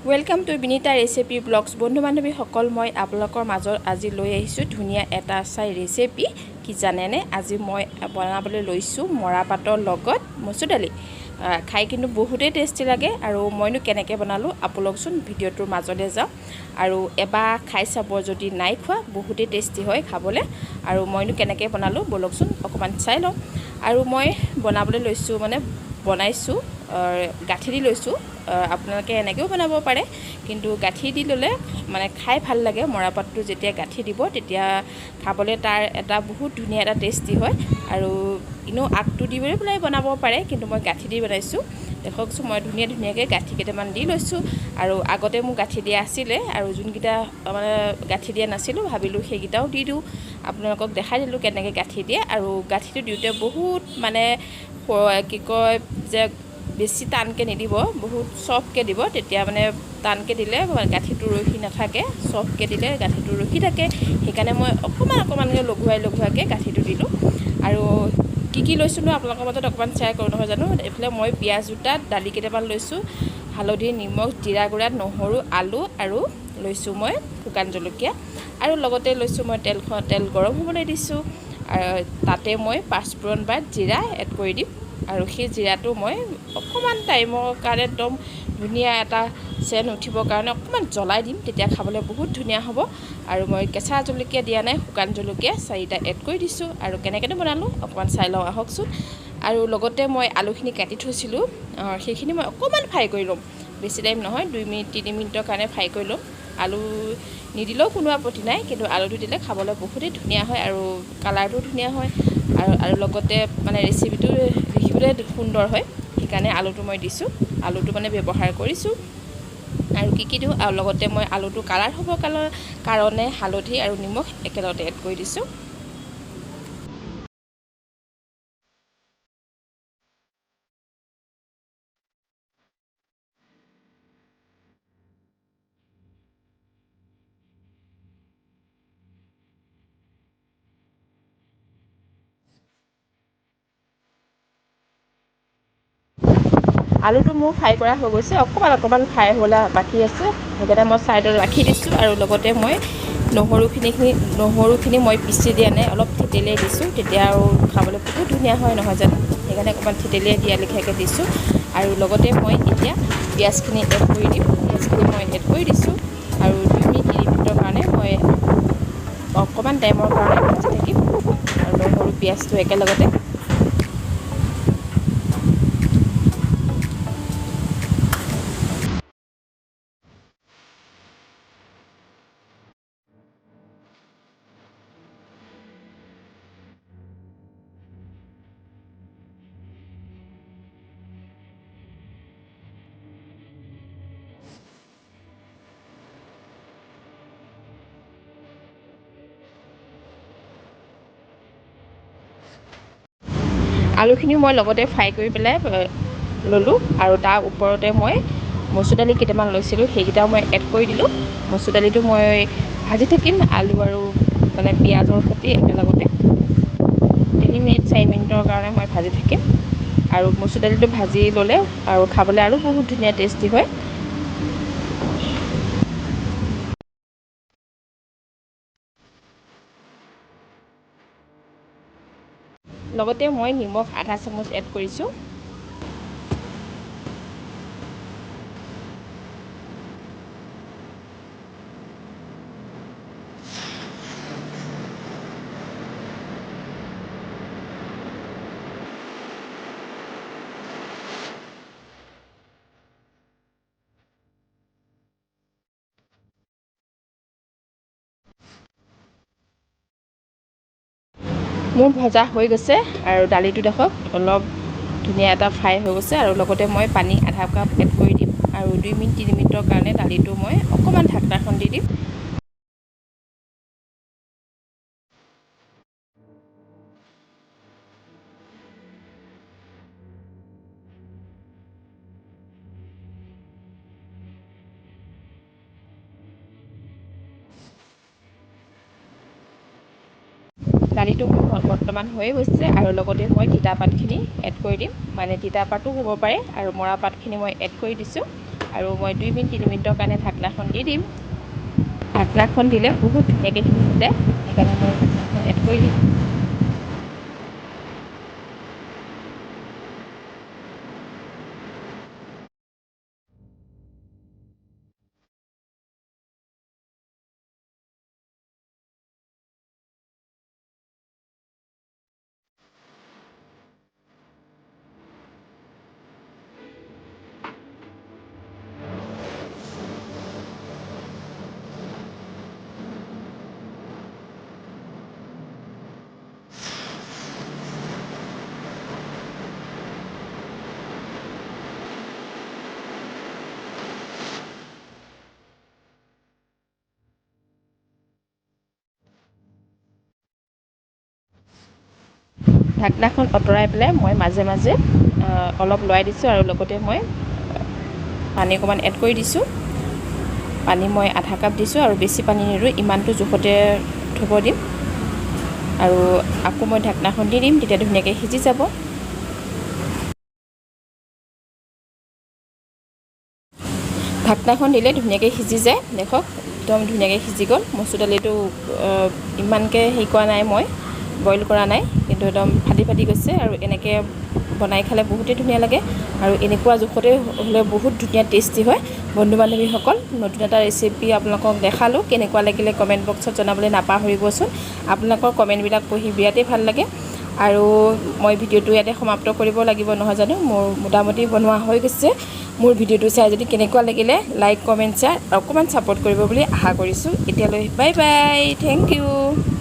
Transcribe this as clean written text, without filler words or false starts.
Welcome to Binita Recipe Vlogs. বন্ধু বান্ধৱীসকল, মই আপোনালোকৰ মাজত আজি লৈ আহিছোঁ ধুনীয়া এটা চাই ৰেচিপি। কি জানেনে? আজি মই বনাবলৈ লৈছোঁ মৰাপাটৰ লগত মচুৰ দালি। খাই কিন্তু বহুতেই টেষ্টি লাগে। আৰু মইনো কেনেকৈ বনালোঁ, আপোনালোকচোন ভিডিঅ'টোৰ মাজলৈ যাওঁ আৰু এবাৰ খাই চাব যদি নাই খোৱা। বহুতেই টেষ্টি হয় খাবলৈ। আৰু মইনো কেনেকৈ বনালোঁ, ব'লকচোন অকণমান চাই লওঁ। আৰু মই বনাবলৈ লৈছোঁ, মানে বনাইছোঁ, গাঁঠি দি লৈছোঁ। আপোনালোকে এনেকৈও বনাব পাৰে, কিন্তু গাঁঠি দি ল'লে মানে খাই ভাল লাগে। মৰাপাটটো যেতিয়া গাঁঠি দিব, তেতিয়া খাবলৈ তাৰ এটা বহুত ধুনীয়া এটা টেষ্টি হয়। আৰু এনেও আগটো দি পেলাই বনাব পাৰে, কিন্তু মই গাঁঠি দি বনাইছোঁ। দেখকচোন, মই ধুনীয়া ধুনীয়াকৈ গাঁঠি কেইটামান দি লৈছোঁ। আৰু আগতে মোৰ গাঁঠি দিয়া আছিলে আৰু যোনকেইটা মানে গাঁঠি দিয়া নাছিলোঁ, ভাবিলোঁ সেইকেইটাও দি দিওঁ। আপোনালোকক দেখাই দিলোঁ কেনেকৈ গাঁঠি দিয়ে। আৰু গাঁঠিটো দিওঁতে বহুত মানে কি কয় যে বেছি টানকৈ নিদিব, বহুত চফ্টকৈ দিব। তেতিয়া মানে টানকৈ দিলে গাঁঠিটো ৰখি নাথাকে, চফ্টকৈ দিলে গাঁঠিটো ৰখি থাকে। সেইকাৰণে মই অকণমান অকণমানকৈ লঘুৱাই লঘুৱাকৈ গাঁঠিটো দিলোঁ। আৰু কি কি লৈছিলোঁ আপোনালোকৰ মাজত অকণমান শ্বেয়াৰ কৰোঁ, নহয় জানো? এইফালে মই পিঁয়াজ দুটা, দালি কেইটামান লৈছোঁ, হালধি, নিমখ, জিৰা গুড়া, নহৰু, আলু আৰু লৈছোঁ মই শুকান জলকীয়া। আৰু লগতে লৈছোঁ মই তেলখন। তেল গৰম হ'বলৈ দিছোঁ আৰু তাতে মই পাঁচফোৰণ বা জিৰা এড কৰি দিম। আৰু সেই জিৰাটো মই অকণমান টাইমৰ কাৰণে একদম ধুনীয়া এটা চেণ্ট উঠিবৰ কাৰণে অকণমান জ্বলাই দিম, তেতিয়া খাবলৈ বহুত ধুনীয়া হ'ব। আৰু মই কেঁচা জলকীয়া দিয়া নাই, শুকান জলকীয়া চাৰিটা এড কৰি দিছোঁ। আৰু কেনেকৈনো বনালোঁ অকণমান চাই লওঁ আহকচোন। আৰু লগতে মই আলুখিনি কাটি থৈছিলোঁ, সেইখিনি মই অকণমান ফ্ৰাই কৰি ল'ম। বেছি টাইম নহয়, 2 মিনিট 3 মিনিটৰ কাৰণে ফ্ৰাই কৰি ল'ম। আলু নিদিলেও কোনো আপত্তি নাই, কিন্তু আলুটো দিলে খাবলৈ বহুতেই ধুনীয়া হয় আৰু কালাৰটো ধুনীয়া হয় আৰু লগতে মানে ৰেচিপিটো দেখিবলৈ সুন্দৰ হয়। সেইকাৰণে আলুটো মই দিছোঁ, আলুটো মানে ব্যৱহাৰ কৰিছোঁ। আৰু কি কি দিওঁ? আৰু লগতে মই আলুটো কালাৰ হ'ব কাৰণে হালধি আৰু নিমখ একেলগতে এড কৰি দিছোঁ। আলুটো মোৰ ফ্ৰাই কৰা হৈ গৈছে, অকণমান অকণমান ফ্ৰাই হ'বলৈ বাকী আছে, সেইকাৰণে মই ছাইডত ৰাখি দিছোঁ। আৰু লগতে মই নহৰুখিনি মই পিচি দিয়া নাই, অলপ থেতেলিয়াই দিছোঁ। তেতিয়া আৰু খাবলৈ বহুত ধুনীয়া হয়, নহয় জানো? সেইকাৰণে অকণমান থেতেলিয়াই দিয়া লেখীয়াকৈ দিছোঁ। আৰু লগতে মই এতিয়া পিঁয়াজখিনি এড কৰি দিম। পিঁয়াজখিনি মই এড কৰি দিছোঁ আৰু 2 মিনিট 3 মিনিটৰ কাৰণে মই অকণমান টাইমৰ কাৰণে ভাজি থাকিম আৰু নহৰু পিঁয়াজটো একেলগতে। আলুখিনিও মই লগতে ফ্ৰাই কৰি পেলাই ল'লোঁ। আৰু তাৰ ওপৰতে মই মচুৰ দালি কেইটামান লৈছিলোঁ, সেইকেইটাও মই এড কৰি দিলোঁ। মচুৰ দালিটো মই ভাজি থাকিম আলু আৰু মানে পিঁয়াজৰ সৈতে একেলগতে। 3 মিনিট 4 মিনিটৰ কাৰণে মই ভাজি থাকিম। আৰু মচুৰ দালিটো ভাজি ল'লে আৰু খাবলৈ আৰু বহুত ধুনীয়া টেষ্টি হয়। লগতে মই নিমখ আধা চামুচ এড কৰিছোঁ। মোৰ ভজা হৈ গৈছে আৰু দালিটো দেখক, অলপ ধুনীয়া এটা ফ্ৰাই হৈ গৈছে। আৰু লগতে মই পানী আধা কাপ এড কৰি দিম আৰু 2 মিনিট 3 মিনিটৰ কাৰণে দালিটো মই অকণমান ঢাকনাখন দি দিম। দালিটো মোৰ বৰ্তমান হৈয়ে গৈছে। আৰু লগতে মই তিতা পাতখিনি এড কৰি দিম। মানে তিতা পাতো হ'ব পাৰে আৰু মৰা পাতখিনি মই এড কৰি দিছোঁ। আৰু মই 2 মিনিট 3 মিনিটৰ কাৰণে ঢাকনাখন দি দিম। ঢাকনাখন দিলে বহুত ধুনীয়াকৈ সিজি যায়, সেইকাৰণে মই ঢাকনাখন এড কৰি দিম। ঢাকনাখন আঁতৰাই পেলাই মই মাজে মাজে অলপ লৰাই দিছোঁ আৰু লগতে মই পানী অকণমান এড কৰি দিছোঁ। পানী মই আধা কাপ দিছোঁ আৰু বেছি পানী নিদিওঁ, ইমানটো জোখতে থ'ব দিম। আৰু আকৌ মই ঢাকনাখন দি দিম, তেতিয়া ধুনীয়াকৈ সিজি যাব। ঢাকনাখন দিলে ধুনীয়াকৈ সিজি যায়। দেখক, একদম ধুনীয়াকৈ সিজি গ'ল। মচুৰ দালিটো ইমানকৈ হেৰি কৰা নাই, মই বইল কৰা নাই, কিন্তু একদম ফাটি ফাটি গৈছে। আৰু এনেকৈ বনাই খালে বহুতেই ধুনীয়া লাগে আৰু এনেকুৱা জোখতে হ'লে বহুত ধুনীয়া টেষ্টি হয়। বন্ধু বান্ধৱীসকল, নতুন এটা ৰেচিপি আপোনালোকক দেখালোঁ। কেনেকুৱা লাগিলে কমেণ্ট বক্সত জনাবলৈ নাপাহৰিবচোন। আপোনালোকৰ কমেণ্টবিলাক পঢ়ি বিৰাটেই ভাল লাগে। আৰু মই ভিডিঅ'টো ইয়াতে সমাপ্ত কৰিব লাগিব, নহয় জানো? মোৰ মোটামুটি বনোৱা হৈ গৈছে। মোৰ ভিডিঅ'টো চাই যদি কেনেকুৱা লাগিলে, লাইক, কমেণ্ট, শ্বেয়াৰ, অকণমান ছাপোৰ্ট কৰিব বুলি আশা কৰিছোঁ। এতিয়ালৈ বাই বাই, thank U.